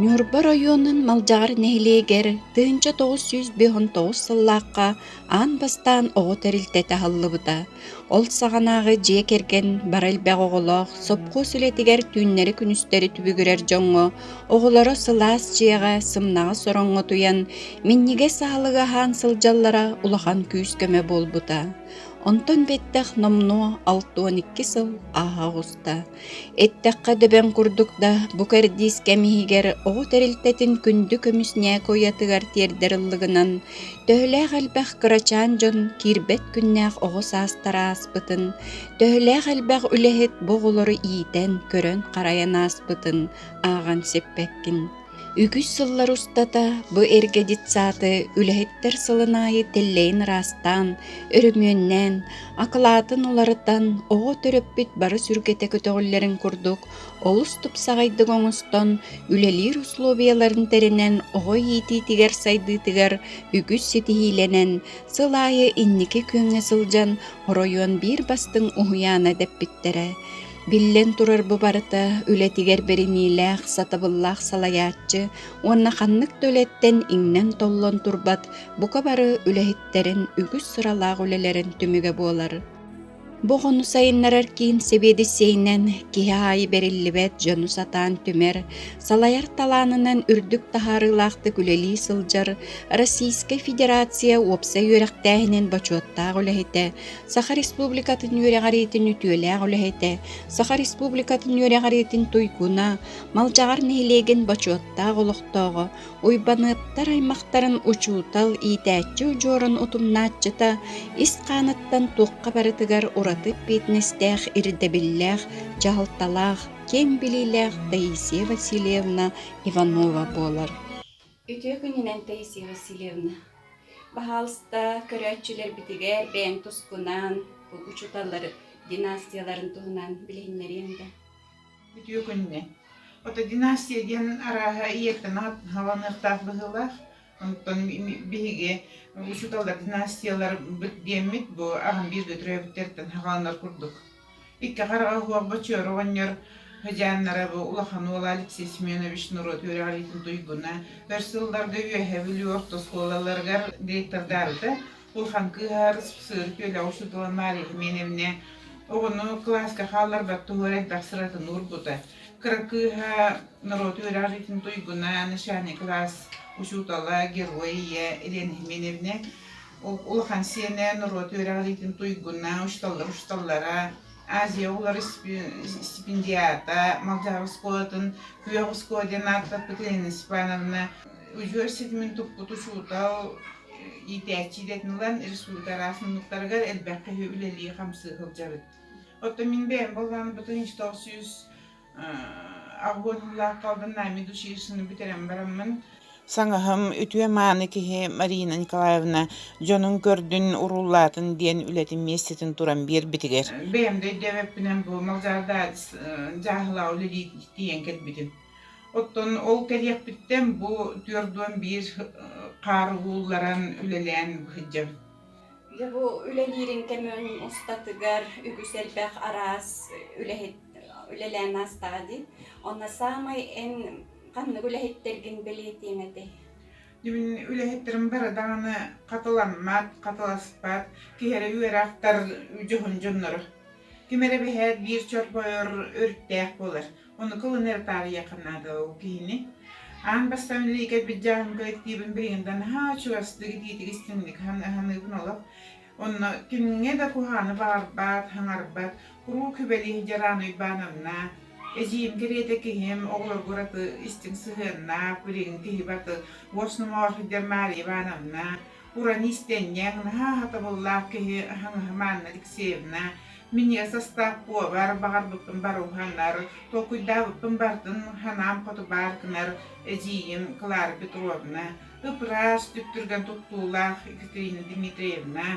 Ньурба оройуонун Малдьаҕар нэһилиэгэр 1959 сыллаахха аан бастаан оҕо тэрилтэтэ аһыллыбыта. Ол саҕанааҕы дьиэ кэргэн бары элбэх оҕолоох, сопхуос үлэтигэр түүннэри-күнүстэри түбүгүрэр дьоҥҥо оҕолоро сылаас дьиэҕэ, сымнаҕас ороҥҥо утуйан, минньигэс аһылыгы аһаан сылдьаллара улахан күүс-көмө буолбута. Онтон бэттэх номнуо 62 сыл ааһа оҕуста. Эттэххэ дөбөҥ курдук да, бу кэрдиис кэм иһигэр оҕо тэрилтэтин күндү көмүс ньээкэ уйатыгар тиэрдэр ыллыгынан, төһөлөөх элбэх кырачаан дьон киирбэт күннээх оҕо саастара ааспытын, төһөлөөх элбэх үлэһит бу оҕолору иитэн, көрөн-харайан ааспытын ааҕан сиппэккин. Үгүс сыллар устата бу эргэ детсады үлэһиттэр сылын аайы тэллэйин ыраастаан, өрөмүөннээн, акылаатын уларытан, оҕо төрөппүт бары сүргэтэ көтөҕүллэрин курдук олус тупсаҕайдык оҥостон, үлэлиир условияларын тэринэн оҕо иитиитигэр сайдыытыгар үгүс ситиһиилэнэн, сыл аайы инники күөҥҥэ сылдьан оройуон биир бастыҥ уһуйаана дэппиттэрэ. Биллэн турар бу барыта үлэтигэр бэриниилээх, сатабыллаах салайааччы уонна ханнык да үлэттэн иҥнэн-толлон турбат бука бары үлэһиттэрин үгүс сыралаах үлэлэрин түмүгэ буолар. Бу оҕону сайыннарар киин сэбиэдиссэйинэн киһи аайы бэриллибэт дьону сатаан түмэр, салайар талаанынан үрдүк таһаарыылаахтык үлэлии сылдьар Российскай Федерация уопсай үөрэхтээһинин бочуоттаах үлэһитэ Саха Республикатын үөрэҕириитин үтүөлээх үлэһитэ, Саха Республикатын үөрэҕириитин туйгуна, Малдьаҕар нэһилиэгин бочуоттаах олохтооҕо, Уйбаныаптар аймахтарын учуутал, иитээччи удьуорун утумнааччыта, ис хааныттан туохха барытыгар ураты эппиэтинэстээх, ирдэбиллээх, дьаһалталаах, киэҥ билиилээх Таисия Васильевна Иванова буолар. Үтүө күнүнэн, Таисия Васильевна! Баһаалыста, көрөөччүлэрбитигэр бэйэҥ тускунан, бу учууталлар династияларын туһунан билиһиннэриэҥ да? Үтүө күнүнэн. Ото династия диэн арааһа ийэттэн аҕаланыахтаах быһыылаах. Онтон биһиги учууталлар династияларбыт диэммит бу аҕам бииргэ төрөөбүттэртэн хааланар курдук. Икки хараҕа суох Бочуор оҕонньор сыдьааннара бу улахан уола Алексей Семенович норуот үөрэҕириитин туйгуна, өр сылларга Үөһээ Бүлүү орто оскуолаларыгар директордаабыта. Улахан кыыһа Сыр күөлэҕэ учуутала Мария Семеновна оҕону кылааска хаалларбат туһугар элбэх сыратын уурбута. Кыра кыыһа норуот үөрэҕириитин туйгуна, начальный класс учуутала, герой ийэ Елена Семеновна Улахан сиэнэ норуот үөрэҕириитин туйгуна, учууталлар учууталлара, Азия оҕолоро стипендиата, Малдьаҕар оскуолатын Күөх оскуола диэн ааттаппыт Елена Степановна удьуор ситимин туппут учуутал, иитээччи идэтин ылан республика араас муннуктарыгар элбэх киһи үлэлии-хамсыы сылдьабыт. Оттон мин бэйэм былаанбытын 900 Аҕыһыылаах Алдан медучилищены бүтэрэн бараммын Саҥаһым үтүө-мааны киһи Марина Николаевна дьонун көрдүн, урууллаатын диэн үлэтин миэстэтин туран биэрбитигэр Бэйэм да өйдөөбөппүнэн бу Малдьаарда дьааһылаҕа үлэлии тиийэн кэлбитим. Оттон ол кэлиэхпиттэн бу 41 хаары уулларан үлэлээн сылдьабын. Дьэ бу үлэлиириҥ кэмин устатыгар үгүс элбэх араас үлэһит үлэлээн аастаҕа дии. Онно саамай эн ханнык үлэһиттэргин бэлиэтиэҥ этэй? Мин үлэһиттэрим бары даҕаны хатыламмат, хатыласпат, киһи эрэ үөрэхтэр дьоһун дьонноро. Ким эрэ бэһээт биир чорбойор өрүттээх буолар. Ону кылын эрэ таарыйыахха наада ол киһини. Аан бастаан үлэлии кэлбит дьааһын коллективын билигин да наһаа чугастык, итиитик истиҥник саныыбын олох. Онно кимҥэ да куһаҕаны баҕарбат, хаҥарбат, куруук сүбэлии сылдьар Анна Ивановна, эдьиийим кэриэтэ киһим, оҕолорго ураты истиҥ сыһыаннаах, билигин киһи баты уос номоҕор сылдьар Мария Ивановна, уран иистэнньэҥ, наһаа сатабыллаах киһи Хаҥаһым Анна Алексеевна, минньигэс астаах повар, баҕарбыппын бары уһанар, толкуйдаабыппын барытын санаам хоту баар гынар эдьиийим Клара Петровна, ып-ыраас, түптүргэн туттуулаах Екатерина Дмитриевна,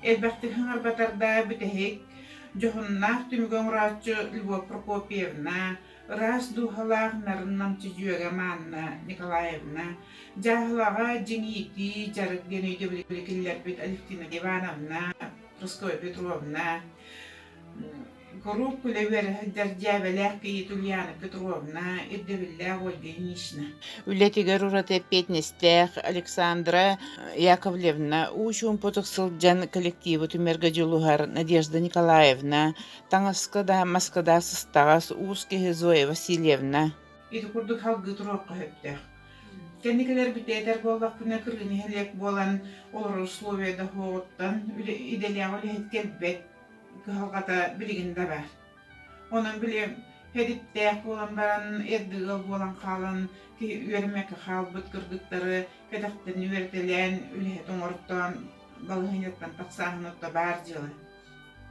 элбэхтик хаҥарбатар да бүтэһик, дьоһуннаах түмүгү оҥорооччу Любовь Прокопьевна, ыраас дууһалаах нарын-намчы дьүөгэм Анна Николаевна, дьааһылаҕа дьиҥ иитии, дьарык диэн өйдөбүлү киллэрбит Алевтина Ивановна, Прасковья Петровна, Куруук күлэ-үөрэ сылдьар дьээбэлээх кийиит Ульяна Петровна, ирдэбиллээх Ольга Ильинична. Үлэтигэр ураты эппиэтинэстээх Александра Яковлевна уу чуумпутук сылдьан коллективы түмэргэ дьулуһар Надежда Николаевна, таҥаска да, маска да сыстаҕас уус киһи Зоя Васильевна. Ити курдук салгыы туруохха сөптөөх. Кэнникилэр бүтэтэр буоллахпына кырыы нэһилиэк буолан олорор условия да суоҕуттан идэлээх үлэһит кэлбэт кыһалҕата билигин да баар. Онон били хэдиптээх буолан баран, эрдэ ыал буолан хаалан, киһи үөрэммэккэ хаалбыт кыргыттары кэтэхтэн үөрэтэлээн, үлэһит оҥортоон балаһыанньаттан тахсааһын отто баар дьыала.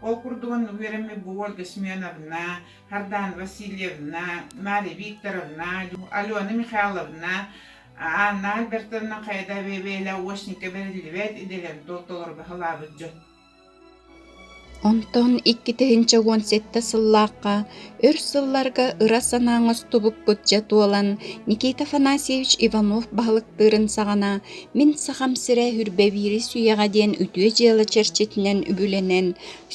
Ол курдук оннук үөрэммит бу Ольга Семеновна, Хардана Васильевна, Мария Викторовна, Алена Михайловна, Анна Альбертовна хайа да бэйэ-бэйэлээх очника бэриллибэт идэлэрин толору баһылаабыт дьон. Онтон 2017 сыллаахха өр сылларга ыра санаа оҥостубуппут дьэ туолан, Никита Афанасьевич Иванов баһылыктыырын саҕана «Мин Сахам сирэ Хүрбэбиири сүүйэҕэ» диэн үтүө дьыала чэрчитинэн үбүлэнэн,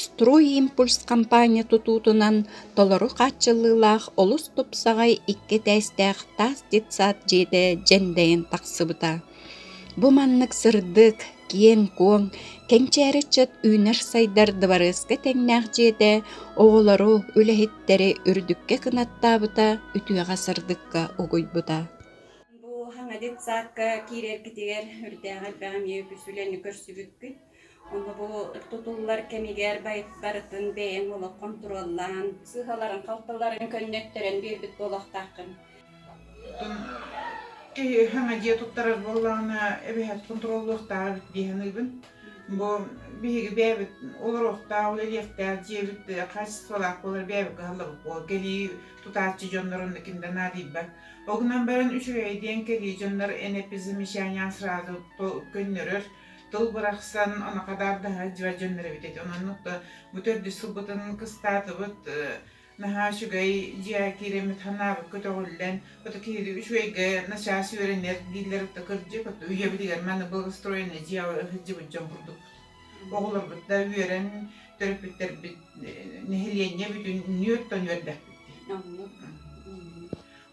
«Стройимпульс» компания тутуутунан толору хааччыллыылаах олус тупсаҕай икки этээстээх таас детсад дьиэтэ дьэндэйэн тахсыбыта. Бу маннык сырдык, киэҥ-куоҥ, кэнчээри ыччат үүнэр-сайдар дыбарыаска тэҥнээх дьиэтэ оҕолору, үлэһиттэри үрдүккэ кынаттаабыта, үтүөҕэ-сырдыкка угуйбута. Бу хаҥа детсадка киирэргитигэр үрдээх элбэх эмиэ үгүс үлэни көрсүбүккүт. Онно бу тутуллар кэмигэр барытын бэйэҥ олох хонтуруоллаан, сыыһаларын-халтыларын көннөттөрөн биэрбит буолуохтааххын. Киһи саҥа дьиэ туттарар буоллаҕына, эбэһээт хонтуруоллуохтаах эбит дии саныыбын. Бу биһиги бэйэбит олоруохтаах, үлэлиэхтээх дьиэбит хаачыстыбалаах буолар бэйэбит кыһаллабыт буол. Кэлии тутааччы дьоннор онно ким да наадыйбат. Ол гынан баран үчүгэй диэн кэлии дьоннор эн эппит замечание сразу көннөрөр, тыл бырахсан онохадаардаһа дьиэ дьоннор эбит этэ. Онон бу төрдүс сылбытын кыстаатыбыт Наһаа үчүгэй дьиэ киирэммит санаабыт көтөҕүллэн, ото киһи үчүгэйгэ начаас үөрэнэр дииллэр да кырдьык, ото үйэбитигэр маны благоустроенный дьиэҕэ сылдьыбыт дьон курдук. Оҕолорбут да үөрэн, төрөппүттэрбит нэһилиэнньэ бүтүн нүөртөн үөрдэхпит дии.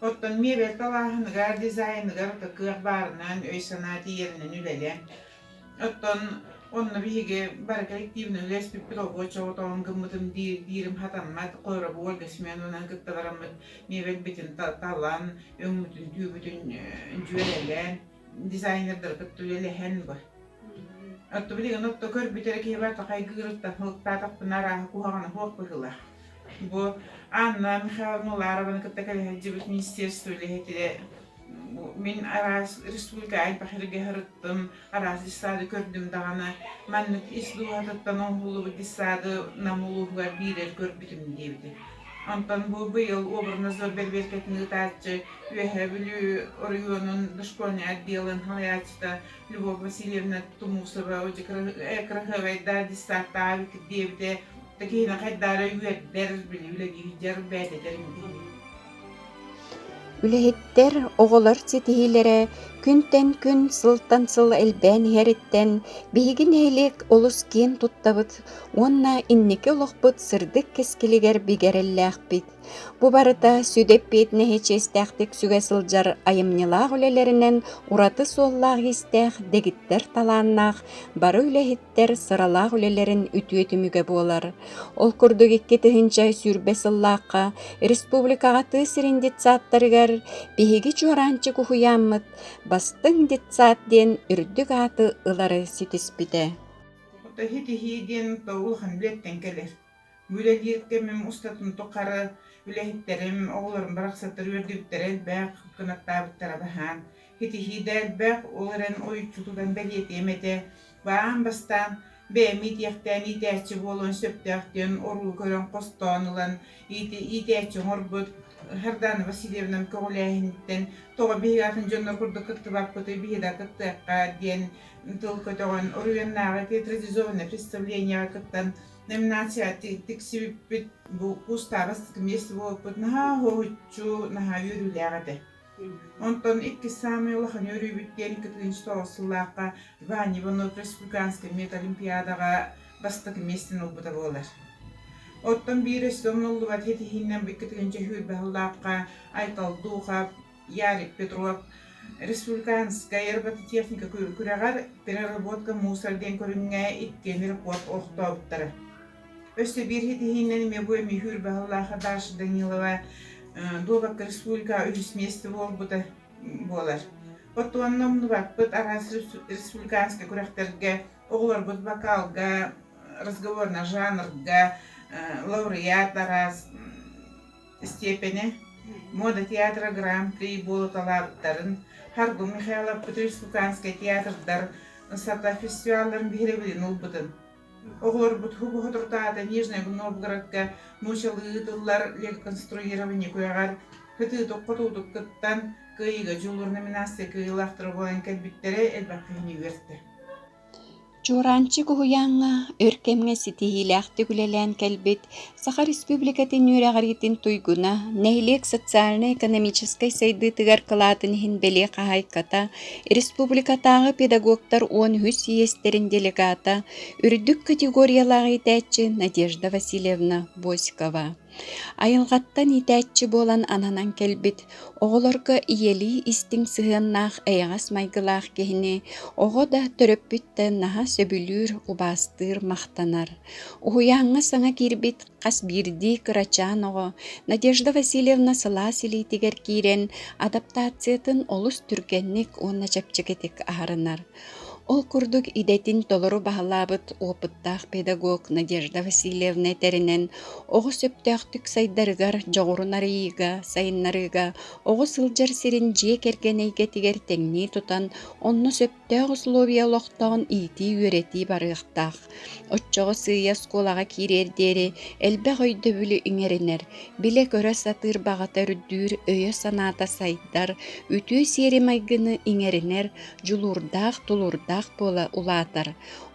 Оттон миэбэл талааһыныгар, дизайныгар ото кыах баарынан, өй-санаа тиийэринэн үлэлээн Оттон онно биһиги бары коллективнай үлэспиппит олбуочча отоон гыммытым диирим хатаммат. Хойробу Ольга Семеновнаны кытта бараммыт миэбэлбитин талан, өҥмүтүн, түүбүтүн дьүөрэлээн, дизайнердары кытта үлэлэһэн бу. Оттон билигин отто көрбүт эрэ киһи барыта хайгыырыттан сылыктаатахпына арааһа куһаҕана суох быһыылаах. Бу Анна Михайловна Уларованы кытта кэлэ сылдьыбыт министерство үлэһитэ Мин араас республика элбэх сиргэ сырыттым, араас детсады көрдүм даҕаны, маннык ис дууһатыттан оҥоһуллубут детсады Нам улууһугар биирэр көрбүтүм диэбитэ. Онтон бу быйыл Оборнадзор бэрэбиэркэтин ыытааччы Үөһээ Бүлүү оройуонун дошкольнай отделын салайааччыта Любовь Васильевна Тумусова кыраһыабайдаа детсадтаах эбиккит диэбитэ, киһини хайдаары үөрдэр, били үлэлиир бэйэтэтэр Үлэһиттэр, оҕолор ситиһиилэрэ күнтэн күн, сылтан сыл элбээн иһэриттэн биһиги нэһилиэк олус киэн туттабыт уонна инники олохпут сырдык кэскилигэр бигэ эрэллээхпит. Бу барыта сүдү эппиэтинэһи чиэстээхтик сүгэ сылдьар айымньылаах үлэлэринэн ураты суоллаах-иистээх, дэгиттэр талааннаах бары үлэһиттэр сыралаах үлэлэрин үтүө түмүгэ буолар. Ол курдук 2020 сыллаахха республикаҕа тыа сирин детсадтарыгар биһиги Чуораанчык уһуйааммыт бастыҥ детсад диэн үрдүк ааты ылары ситиспитэ. Итиһии диэн улахан үлэттэн кэлэр. Үлэлиир кэмим устатын тухары үлэһиттэрим, оҕолорум барахсаттар үөрдүбүттэрэ элбэх, кынаттаабыттара баһаам. Ситиһии да элбэх, ол эрэн ойуччу тутан бэлиэтиэм этэ. Баан бастаан бэйэм иитиэхтээн иитээччи буолуон сөптөөх диэн оруу көрөн хостоон ылан иитээччи оҥорбут Сардана Васильевнам көҕүлээһиниттэн тоҕо биһиги атын дьоннор курдук кыттыбаппытый, биһиги да кыттыахха диэн тыл көтөҕөн оройуоннааҕы театрализованное представлениеҕа кыттан Номинация тиксибиппит бу кустаабас миэстэ буолбуппут наһаа уһуччу, наһаа үөрүүлээх этэ. Онтон иккис саамай улахан үөрүүбүт диэн 2009 сыллаахха Ваня Иванов республиканскай медолимпиадаҕа бастакы миэстэни ылбыта буолар. Оттон биир өссө умнуллубат ситиһиинэн 2020 сыллаахха Айтал Духов, Ярик Петров республиканскай робототехника күрэҕэр «Переработка мусор» диэн көрүҥҥэ иккиэн рекорд олохтообуттара. Өссө биир ситиһиинэн эмиэ бу эмиэ сүүрбэ сыллаах Даша Данилова дуобакка республикаҕа үһүс миэстэ буолбута буолар. Оттон умнубаппыт араас республиканскай күрэхтэргэ оҕолорбут вокалга, разговорнай жанрга лауреат араас степени Мода театра Гран-при буолуталаабыттарын, Харгун Михайловпыт республиканскай театрдар Сата фестивалларын биһирэбилин ылбытын. Оҕолорбут хубу-хоторутаата Нижний Новгородка нуучалыы ыытыллар реконструирование күрэҕэр кытыытык-хотуутук кыттан Кыайыыга дьулуур номинация кыайыылаахтара буолан кэлбиттэрэ элбэх киһини үөртэ. Чуораанчык уһуйааҥҥа өр кэмҥэ ситиһиилээхтик үлэлээн кэлбит Саха Республикатын үөрэҕириитин туйгуна, нэһилиэк социальнай-экономическай сайдыытыгар кылаатын иһин бэлиэ хаһаайката, республикатааҕы педагогтар 13 съезтэрин делегата, үрдүк категориялаах иитээччи Надежда Васильевна Босикова. Айылҕаттан иитээччи буолан ананан кэлбит, оҕолорго ийэлии истиҥ сыһыаннаах эйэҕэс майгылаах киһини оҕо да, төрөппүт да наһаа сөбүлүүр, убаастыыр, махтанар. Уһуйааҥҥа саҥа киирбит хас биирдии кырачаан оҕо Надежда Васильевна сылаас илиитигэр киирэн адаптациятын олус түргэнник уонна чэпчэкитик аһарынар. Ол курдук идэтин толору баһылаабыт опыттаах педагог Надежда Васильевна этэринэн, оҕо сөптөөхтүк сайдарыгар, дьоҕурун арыйыыга, сайыннарыыга оҕо сылдьар сирин дьиэ кэргэн эйгэтигэр тэҥнии тутан, онно сөптөөх условия олохтоон иитии-үөрэтии барыахтаах. Оччоҕо сыыйа оскуолаҕа киириэр диэри элбэх өйдөбүлү иҥэринэр, билэ-көрө сатыыр баҕата үрдүүр, өйө-санаата сайдар, үтүө сиэри-майгыны иҥэринэр, дьулуурдаах, тулуурдаах буола улаатар.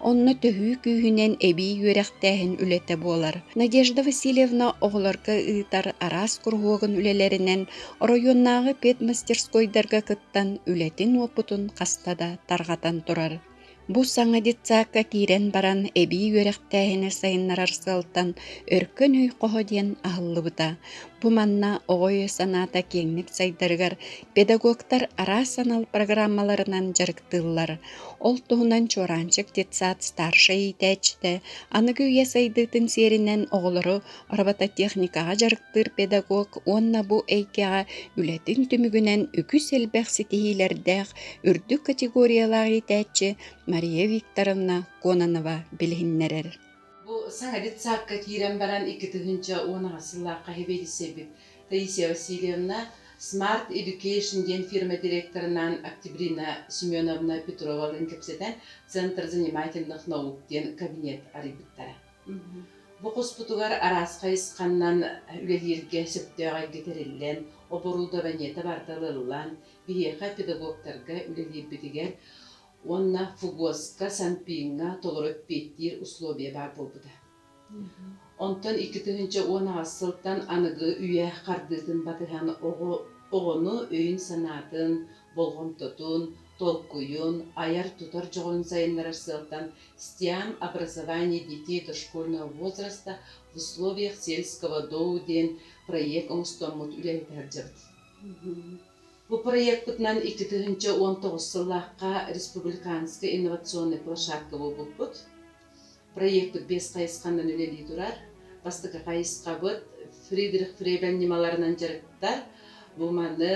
Онно төһүү күүһүнэн эбии үөрэхтээһин үлэтэ буолар. Надежда Васильевна оҕолорго ыытар араас куруһуогун үлэлэринэн оройуоннааҕы педмастерскойдарга кыттан үлэтин уопутун хаста да тарҕатан турар. Бу саҥа детсадка киирэн баран эбии үөрэхтээһини сайыннарар сыалтан Өркөн өй хоһо диэн аһыллыбыта. Бу манна оҕо өйө-санаата киэҥник сайдарыгар педагогтар араас анал программаларынан дьарыктыыллар. Ол туһунан Чуораанчык детсад старшай иитээччитэ аныгы үйэ сайдыытын сиэринэн оҕолору робототехникаҕа дьарыктыыр педагог уонна бу эйгэҕэ үлэтин түмүгүнэн үгүс элбэх ситиһиилэрдээх үрдүк категориялаах иитээччи Мария Викторовна Кононова билиһиннэрэр. Бу саҥа детсадка киирэн баран 2018 сыллаахха сэбиэдиссэйбит Таисия Васильевна Smart Education диэн фирма директорынан Октябрина Семеновна Петровалыын кэпсэтэн Центр занимательных наук диэн кабинет арыйбыттара. Бу хоспутугар араас хайысханнан үлэлииргэ сөптөөх эйгэ тэриллэн, оборудованиета барыта ылыллан, биһиэхэ педагогтарга үлэлиирбитигэр уонна ФГОС-ка, СанПиҥҥа толору эппиэттиир условия баар буолбута. Онтон 2018 сылтан аныгы үйэ хардыытын батыһан оҕо оҕону өйүн-санаатын, болҕомтотун, толкуйун, айар-тутар дьоҕурун сайыннарар сыалтан СТИАМ «Образование детей дошкольного возраста в условиях сельского ДОУ» диэн проект оҥостоммут үлэлэтэ сылдьабыт. Бу проекпытынан 2019 сыллаахха республиканскай инновационнай площадка буолбуппут. Проекпыт биэс хайысханан үлэлии турар. Бастакы хайысхабыт Фридрих Фребель ньымаларынан дьарыктар. Бу маны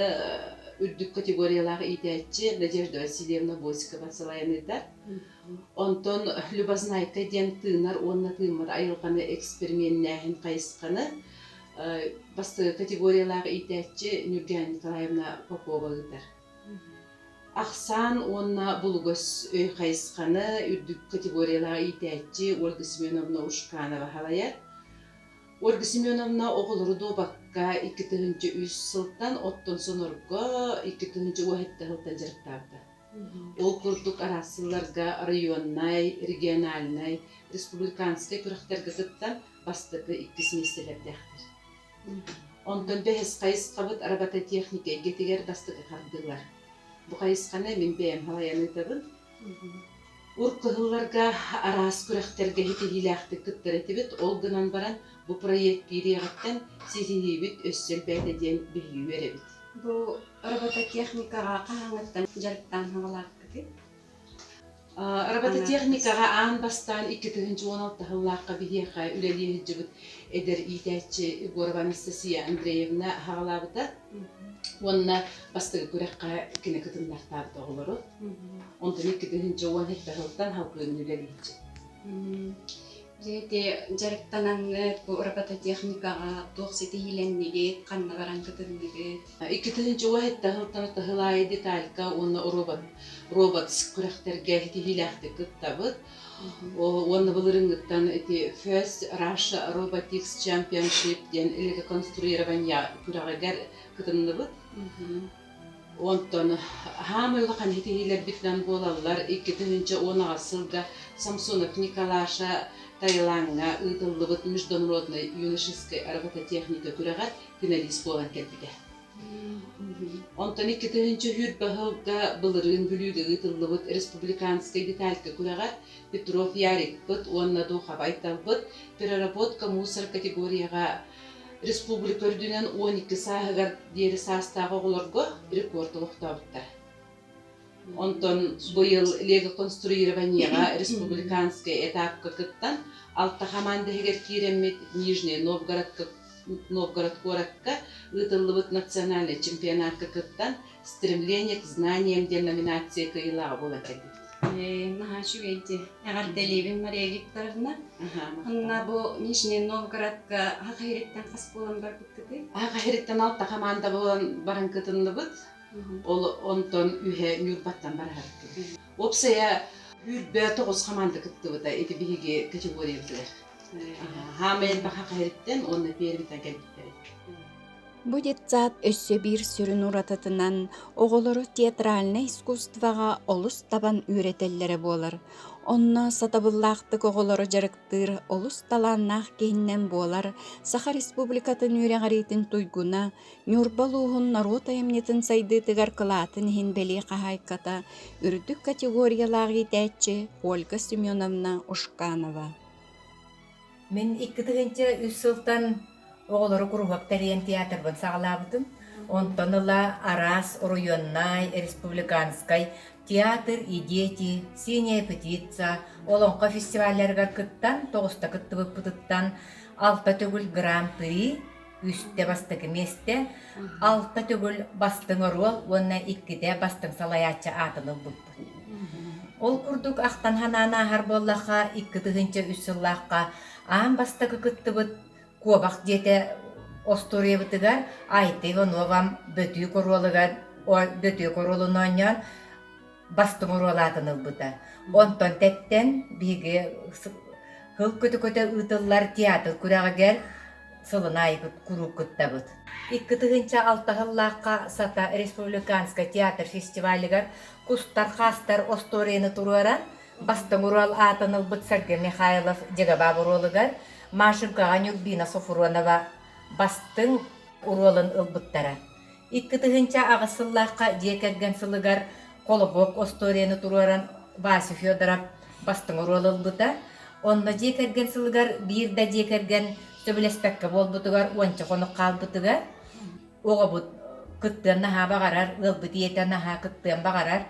үрдүк категориялаах иитээччи Надежда Васильевна Босикова салайан ыытар. Онтон Любознайка диэн тыынар уонна тыыммат айылҕаны эксперименнээһин хайысханы бастакы категориялаах иитээччи Нюргяна Николаевна Попова ыытар. Ахсаан уонна булугас өй хайысханы үрдүк категориялаах иитээччи Ольга Семеновна Ушканова салайар. Ольга Семеновна оҕолору дуобакка 2003 сылтан, оттон сонорго 2017 сылтан дьарыктаабыта. Ол курдук араас сылларга районнай, региональнай, республиканскай күрэхтэргэ кыттан бастакы иккис миэстэлэрдээхтэр. Онтон бэһис хайысхабыт робототехника эйгэтигэр бастакы хардыылар. Бу хайысханы мин бэйэм салайан ыытабын. Ур кыһылларга араас күрэхтэргэ ситиһиилээхтик кыттар этибит, ол гынан баран бу проект киириэҕиттэн ситиһиибит өссө элбээтэ диэн биһиги үөрэбит. Бу робототехникаҕа хаһааҥҥыттан дьарыктаан саҕалаабыккытый? Робототехникаҕа аан бастаан 2016 сыллаахха биһиэхэ үлэлии сылдьыбыт эдэр иитээччи Егорова Анастасия Андреевна саҕалаабыта уонна бастакы күрэххэ кини кытыннартаабыт оҕолору. Онтон 2017 сылтан халкыын үлэлииччи. Дьэ ити дьарыктанаҥҥыт бу робототехникаҕа туох ситиһиилэннигит, ханна баран кытынныгыт? 2017 сылтан сыл аайы деталька уонна робот роботс күрэхтэргэ ситиһиилээхтик кыттабыт. Уонна былырыыҥҥыттан ити First Russia Robotics Championship диэн реконструирование күрэҕигэр кытынныбыт. Онтон хаамай улахан ситиһиилэрбитинэн буолаллар 2018 сылга Самсонов Николаша Таилаҥҥа ыытыллыбыт международнай юношескай робототехника күрэҕэр финалист буолан кэлбитэ. Онтон 2020 сылга былырыын Бүлүүгэ ыытыллыбыт республиканскай деталька күрэҕэр Петров Ярикпыт уонна Духов Айталбыт переработка мусор категорияҕа республика үрдүнэн 12 сааһыгар диэри саастаах оҕолорго рекорд олохтообуттар. Онтон быйыл лего-конструированиеҕа республиканскай этапка кыттан, алта хамаанда иһигэр киирэммит Нижний Новгородка Новгород куоракка ыытыллыбыт национальнай чемпионатка кыттан «Стремление к знаниям» диэн номинация кыайыылааҕа буолан кэлбит. Наһаа үчүгэй дии. Эҕэрдэлиибин Мария Викторовна. Онно бу Нижний Новгородка саха ириттэн хас буолан барбыккытый? Саха ириттэн алта хамаанда буолан баран кытынныбыт. Ол онтон үһэ Ньурбаттан бараһарбыт. Уопсайа 29 хамаанда кыттыбыта ити биһиги категориябытыгар. Хаамай элбэх Хахаһириттэн уонна Пермьтэн кэлбиттэрэ. Бу детсад өссө биир сүрүн уратытынан оҕолору театральнай искусствоҕа олус табан үөрэтэллэрэ буолар. Онно сатабыллаахтык оҕолору дьарыктыыр олус талааннаах киһинэн буолар Саха Республикатын үөрэҕириитин туйгуна, Ньурба улууһун норуот айымньытын сайдыытыгар кылаатын иһин бэлиэ хаһаайката, үрдүк категориялаах иитээччи Ольга Семеновна Ушканова. Мин 2003 сылтан оҕолору куруһуок тэрийэн театрбын саҕалаабытым. Онтон ыла араас оройуоннай, республиканскай театр и дети, синяя птица, олоҥхо фестивалларыгар кыттан, тоҕуста кыттыбыппытыттан алта төгүл гран-при, үстэ бастакы миэстэ, алта төгүл бастыҥ оруол уонна иккитэ бастыҥ салайааччы аатын ылбыппыт. Ол курдук ахтан санаан ааһар буоллахха, 2003 сыллаахха аан бастакы кыттыбыт Куобах диэтэ остуоруйабытыгар Айта Ивановам Бөтүүк оруолугар Бөтүүк оруолун оонньоон бастыҥ оруол аатын ылбыта. Онтон тэттэн биһиги сыл көтө-көтө ыытыллар театр күрэҕигэр сылын аайы куруук кыттабыт. 2006 сыллаахха Сата республиканскай театр фестивалыгар Кустар-хаастар остуоруйаны туруоран, бастыҥ уруол аатын ылбыт Сергей Михайлов Дьыгабааб уруолугар Машенькаҕа Нюрбина Софронова бастыҥ уруолун ылбыттара. 2008 сыллаахха дьиэ кэргэн сылыгар Колобок остуоруйаны туруоран Вася Федоров бастыҥ оруол ылбыта. Онно дьиэ кэргэн сылыгар биир да дьиэ кэргэн сөбүлэспэккэ буолбутугар уонча хонук хаалбытыгар оҕобут кыттыан наһаа баҕарар, ыалбыт ийэтэ наһаа кыттыан баҕарар.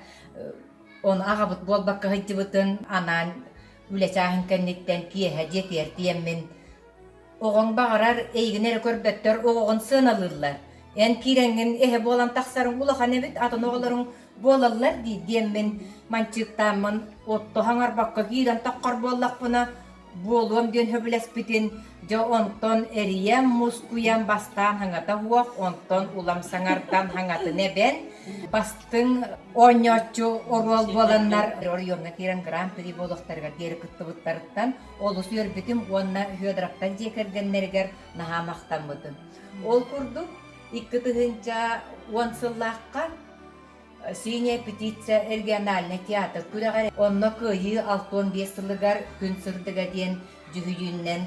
Ону аҕабыт буолбакка сылдьыбытын анаан үлэ чааһын кэнниттэн киэһэ дьиэтигэр тиийэммин Оҕоҥ баҕарар эйигин эрэ көрбөттөр, оҕоҕун сыаналыыллар. Эн киирэҥҥин эһэ буолан тахсарыҥ улахан эбит, атын оҕолоруҥ буолаллар дии диэммин манчыыктааммын отто хаҥарбакка киирэн таххар буоллахпына буолуом диэн сөбүлэспитин, дьэ онтон эрийэн мускуйан бастаан хаҥата уох, онтон улам саҥардан хаҥатын эбэн, бастыҥ оонньооччу оруол буоланнар оройуоҥҥа киирэн гран-при буолуохтарыгар диэри кыттыбыттарыттан олус үөрбүтүм уонна Федоровтар дьиэ кэргэннэригэр наһаа махтаммытым. Ол курдук, 2010 сыллаахха Синяя птица региональный театр күрэҕэр онно Кыайыы 65 сылыгар Күн сырдыга диэн дьүһүйүүннэн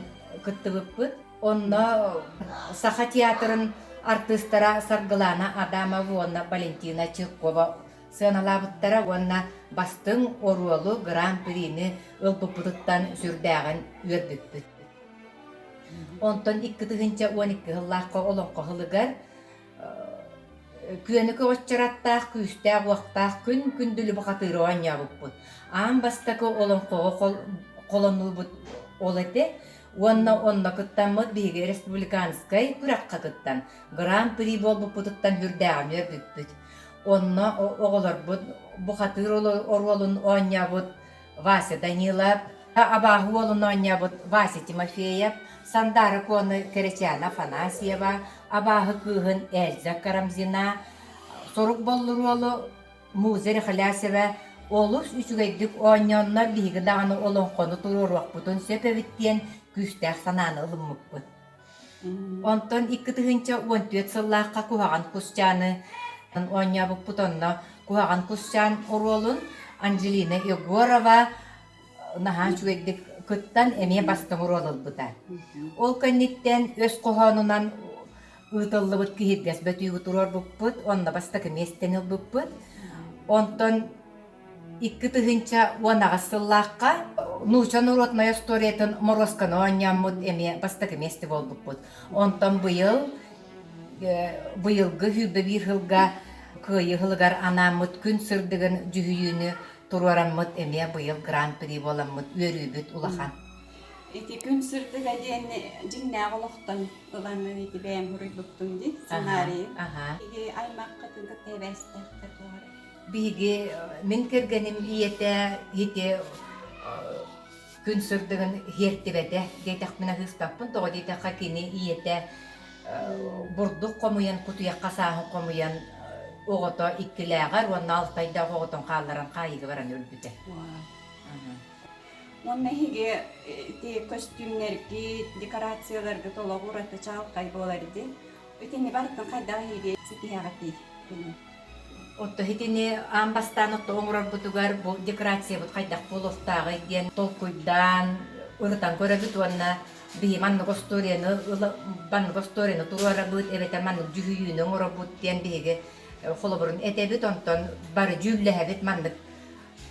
кыттыбыппыт. Онно Саха театрын артыыстара Саргылана Адамова уонна Валентина Чиркова. сыаналаабыттара уонна бастыҥ оруолу Гран-прини ылбыппытыттан сүрдээҕин үөрбүппүт. Онтон 2012 сыллаахха олоҥхо сылыгар Күөнү көҕөччөр күүстээх-уохтаах күн күндүлү бухатыыры оонньообуппут. Аан бастакы олоҥхоҕо холонуубут ол этэ уонна онно кыттаммыт биһиги республиканскай күрэххэ кыттан Гран-при буолбуппутуттан сүрдээҕин үөрбүппүт. Онно оҕолорбут бухатыыр оруолун оонньообут Вася Данилов, абааһы уолун оонньообут Вася Тимофеев, Сандаара Куону Кэрэчээнэ Афанасьева, абааһы кыыһын Эльза Карамзина, Сорук Боллуруолу Муза Рехлясева олус үчүгэйдик оонньооннор биһиги даҕаны олоҥхону туруоруохпутун сөп эбит диэн күүстээх санааны ылыммыппыт. Онтон 2014 сыллаахха Куһаҕан кусчааны оонньообуппут онно Куһаҕан кусчаан оруолун Анджелина Егорова наһаа үчүгэйдик кыттан эмиэ бастыҥ оруол ылбыта. Ол кэнниттэн өс хоһоонунан ыытыллыбыт киһиргэс бөтүүгү туруорбуппут, онно бастакы миэстэни ылбыппыт. Онтон 2018 сыллаахха нуучча норуотунай остуоруйатын Моруосканы оонньооммут эмиэ бастакы миэстэ буолбуппут. Онтон быйыл быйылгы 21 сылга Кыайыы сылыгар анааммыт күн сырдыгын дьүһүйүүнү туруораммыт эмиэ быйыл гран-при буоламмыт үөрүүбүт улахан. Ити күн сырдыга диэн дьиҥнээх олохтон ылаҥҥын ити бэйэм суруйбуттум дии сценарийын. Киһи аймаххытын кытта эбээстээхтэр буолар. Биһиги мин кэргэним ийэтэ ити күн сырдыгын иһиэртибэтэ диэтэхпинэ ыһыспаппын тоҕо диэтэххэ кини ийэтэ бурдук хомуйан кутуйахха сааһын хомуйан оҕото иккилээҕэр уонна алтайдаах оҕотун хаалларан хаайыыга баран өлбүтэ. Уонна эһиги ити көстүүмнэргит, декорацияларгыт олоҕу ураты чаҕылхай буолар дии. Итини барытын хайдах эһиги ситиһэҕитий? Отто итини аан бастаан отто оҥорорбутугар бу декорациябыт хайдах буолуохтааҕый диэн толкуйдаан ырытан көрөбүт уонна биһи маннык остуоруйаны маннык остуоруйаны туруорабыт эбэтэр маннык дьүһүйүүнү оҥоробут диэн биһиги холобурун этэбит онтон бары дьүүллэһэбит маннык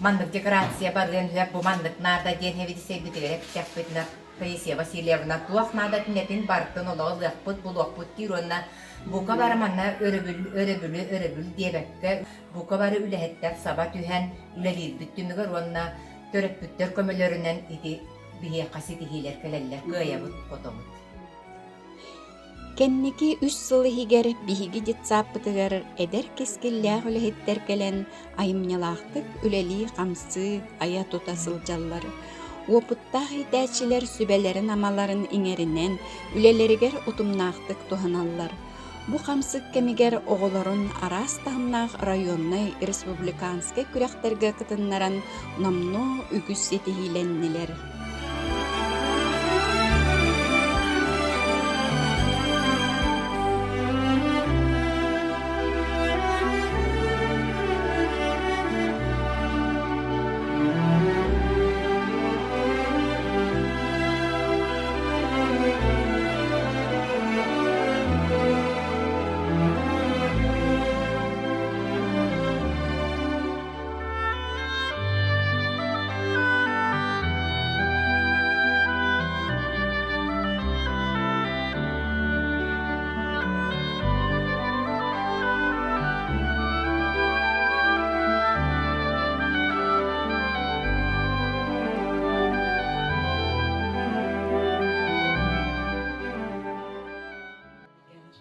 Маннык декорация барыан сөп, бу маннык наада диэн сэбиэдиссэйбитигэр эппитэхпитинэ, Таисия Васильевна туох наадатын этин барытын олоҕо ылыахпыт, булуохпут диир уонна бука бары манна өрөбүл, өрөбүлү, өрөбүл диэбэккэ, бука бары үлэһиттэр саба түһэн үлэлиирбит түмүгэр уонна төрөппүттэр көмөлөрүнэн ити биһиэхэ ситиһиилэр кэлэллэр, кыайабыт, хотобут. Кэнники үс сыл иһигэр биһиги детсаппытыгар эдэр кэскиллээх үлэһиттэр кэлэн айымньылаахтык үлэлии-хамсыы, айа-тута сылдьаллар. Уопуттаах иитээччилэр сүбэлэрин-амаларын иҥэринэн, үлэлэригэр утумнаахтык туһаналлар. Бу хамсык кэмигэр оҕолорун араас таһымнаах районнай, республиканскай күрэхтэргэ кытыннаран номнуо үгүс ситиһиилэннилэр.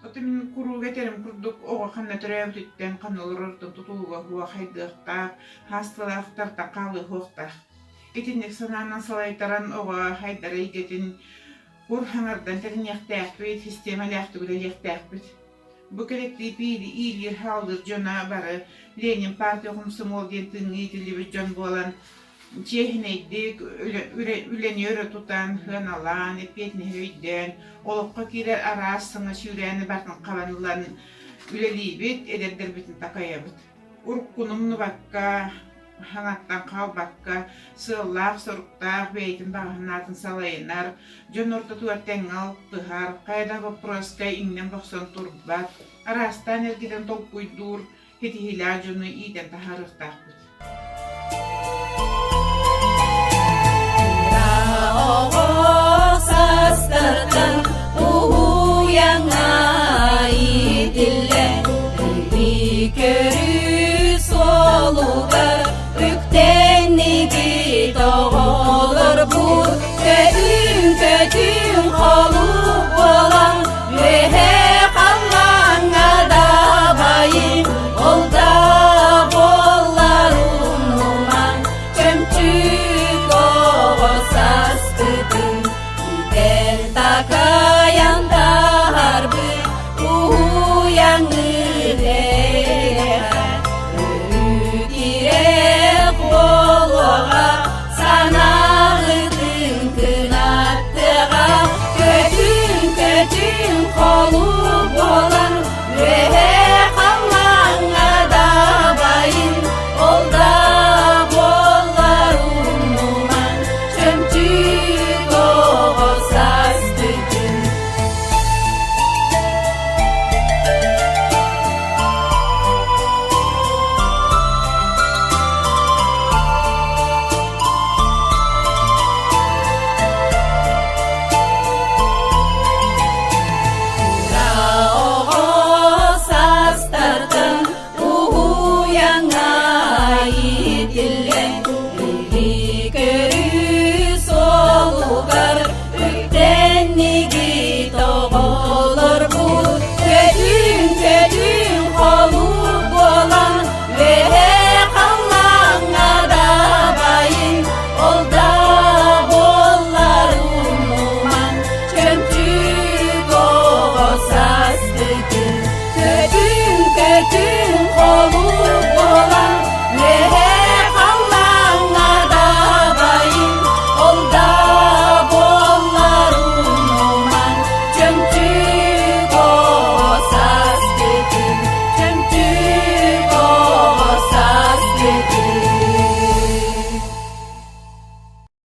Оту мин куруук этэрим курдук оҕо ханна төрөөбүтүттэн, ханна олороруттан тутулуга суох хайдыахтаах, хаасталаахтартан хаалыахтаах. Итинник санаанан салайтаран оҕо хайдар эйгэтин кур хаҥардан тэриниэхтээхпит, систиэмэлээхтик үлэлиэхтээхпит. Бу кэлэктиип иилиир-хааллыыр дьоно бары Ленин партия хомсомуол диэн тыыҥҥа иитиллибит дьон буолан чиэһинэйдик үлэни өрө тутан, сыаналаан, эппиэтинэһи өйдөөн, олоххо киирэр араас саҥа сүүрээни барытын хабан ылан үлэлиибит, эдэрдэрбитин такайабыт. Уруккуну умнубакка, хаҥаттан хаалбакка, сыаллаах-соруктаах, бэйэтин баҕа санаатын салайынар, дьон ортотугар тэҥҥэ алтыһар, хайа да боппуруоска иҥнэн-бохсон турбат, араастаан эргитэн толкуйдуур. ситиһиилээх дьону иитэн таһаарыахтаахпыт. Оҕо саастартан уһуйаҥҥа иитиллэн көрүү.